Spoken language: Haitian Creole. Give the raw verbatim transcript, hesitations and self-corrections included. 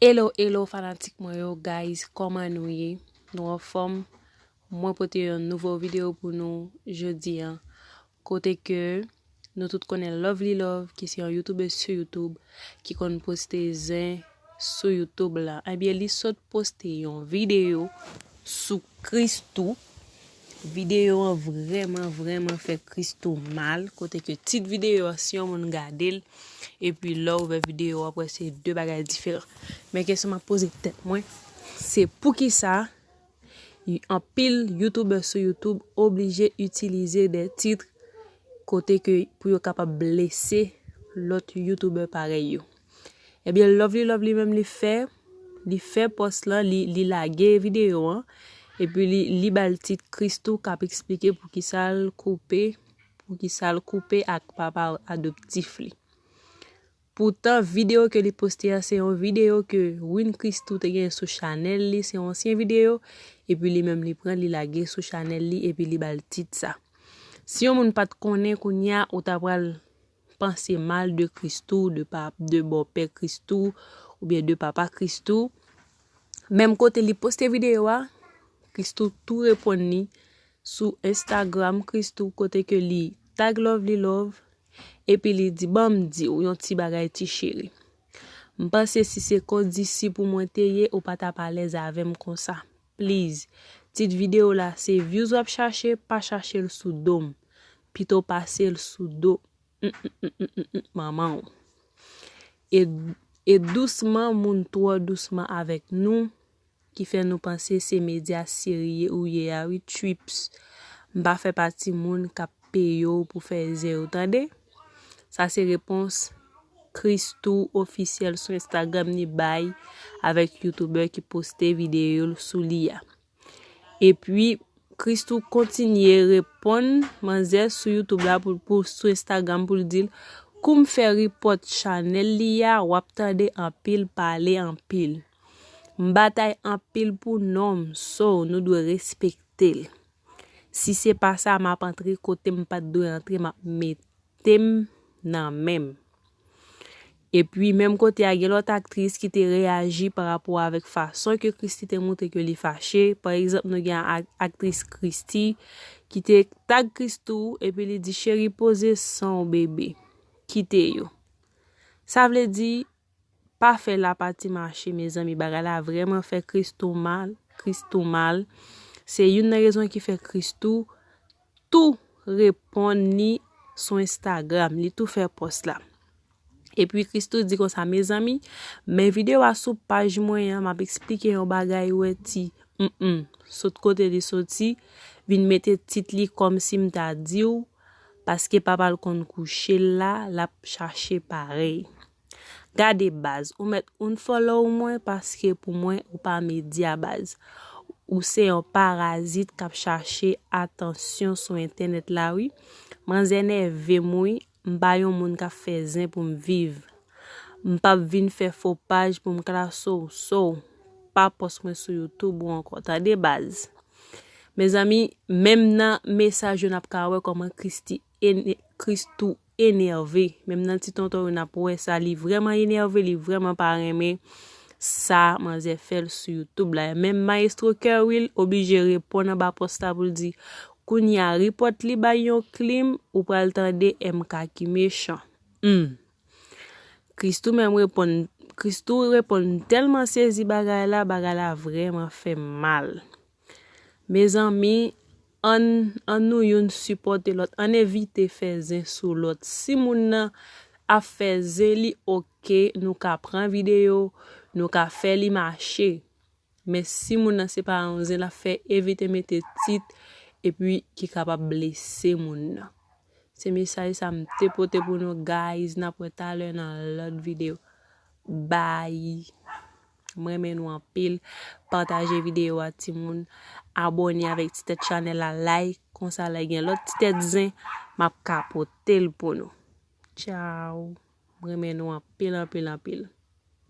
Hello, hello, fanatik mwen yo, guys, kòman nou ye? Nou anfòm? Mwen pote yon nouvo videyo pou nou jodi an. Kote ke nou tout konnen Lovely Love, ki se yon youtubè sou YouTube, ki konn poste zen sou YouTube la. Ebyen, li sot poste yon videyo sou Christoo. Videyo an vrèman, vrèman fè Christoo mal. Kote ke tit videyo an, si yon moun gade l, epi lè w wè videyo an, w ap wè se de bagay diferan. Men kesyon m ap poze tèt mwen, se poukisa anpil youtubè sou YouTube oblije itilize de tit kote ke pou yo kapab blese lòt youtubè parèy yo. Ebyen, Lovely Love li menm li fè, li fè pòs lan, li, li lage videyo an, epi li, li ba l tit Christoo k ap eksplike poukisa l koupe, poukisa l koupe ak papa adoptif li. Poutan, videyo ke li poste a, se yon videyo ke Win Christoo te gen sou chanèl li, se yon ansyen videyo, epi li menm li pran, li lage sou chanèl li, epi li ba l tit sa. Si yon moun pa t konnen kounye a, ou ta pral panse mal de Christoo, de pa, de bòpè Christoo, oubyen de papa Christoo. Menm kote li poste videyo a, Christoo tou reponn li sou Instagram Christoo kote ke li tag Lovely Love, epi li di, "Ban m di w yon ti bagay, ti cheri. M panse si se kondisip ou mwen te ye, ou pa t ap alèz avè m konsa. Please, tit videyo la, se views w ap chache, pa chache l sou do m. Pito pase l sou do manman w. E, e dousman, moun twò dousman avèk nou, ki fè nou panse se medya serye ou ye a wi, tchuips. M pa fè pati moun k ap peye w pou fè zen yo, tande." Sa se repons Christoo ofisyèl sou Instagram li bay avèk youtubè ki poste videyo sou li a. Epi, Christoo kontinye reponn manzè sou YouTube la pou, pou, sou Instagram pou l di l, "Kou m fè repòt chanèl li a, w ap tande anpil pale anpil. M batay anpil pou non m, so nou dwe respekte l. Si se pa sa, m ap antre kote m pa t dwe antre, m ap mete m nan men m." Epi, menm kote a, gen lòt aktris ki te reyaji pa rapò avèk fason ke Christie te montre ke li fache. Pa egzanp, nou gen ak-, aktris Christie ki te tag Christoo, epi li di, "Cheri, poze san w, bebe. Kite yo." Sa vle di, pa fè lapati mache, mezanmi. Bagay la vrèman fè Christoo mal, Christoo mal. Se youn nan rezon ki fè Christoo tou reponn li sou Instagram, li tou fè pòs la. Epi Christoo di konsa, "Mezanmi, men videyo a sou paj mwen an, m ap eksplike yon bagay, wè ti, mm, sot kote li soti, vin mete tit li kòmsi m ta di w, paske papa l konn kouche l la, l ap chache parèy." Gade baz, ou mèt unfollow mwen paske pou mwen ou pa medya baz. Ou se yon parazit k ap chache atansyon sou entènèt la wi. Manzè nève m wi, m pa yon moun k ap fè zen pou m viv. M p ap vin fè fo paj pou m klase w, so w pa pòs mwen sou YouTube ou ankò, tande baz. Mezanmi, menm nan mesaj yo n ap ka wè kòman Christie ene-, Christoo enève. Menm nan ti tonton yo n ap wè sa, li vrèman enève, li vrèman pa renmen sa manzè fè l sou YouTube la. Menm Maestro Kerwill oblije reponn anba pòs la pou l di, "Kounye a, repòt li bay yon klim, ou pral tande M K ki mechan." Hmm. Christoo menm reponn, Christoo reponn, m tèlman sezi bagay la, bagay la vrèman fè m mal. Mezanmi, ann, ann nou youn sipòte lòt, ann evite fè zen sou lòt. Si moun nan ap fè zen li, oke, nou ka pran videyo, nou ka fè li mache. Men si moun nan se pa yon zen l ap fè, evite mete tit epi ki kapab blese moun nan. Se mesaj sa m te pote pou nou, guys. N ap wè talè nan lòt videyo. Bye. M renmen nou anpil. Pataje videyo a, timoun. Abòne avèk ti tèt chanèl la, like. Konsa, lè gen lòt ti tèt zen, m ap ka pote l pou nou. Tchao. M renmen nou anpil, anpil, anpil.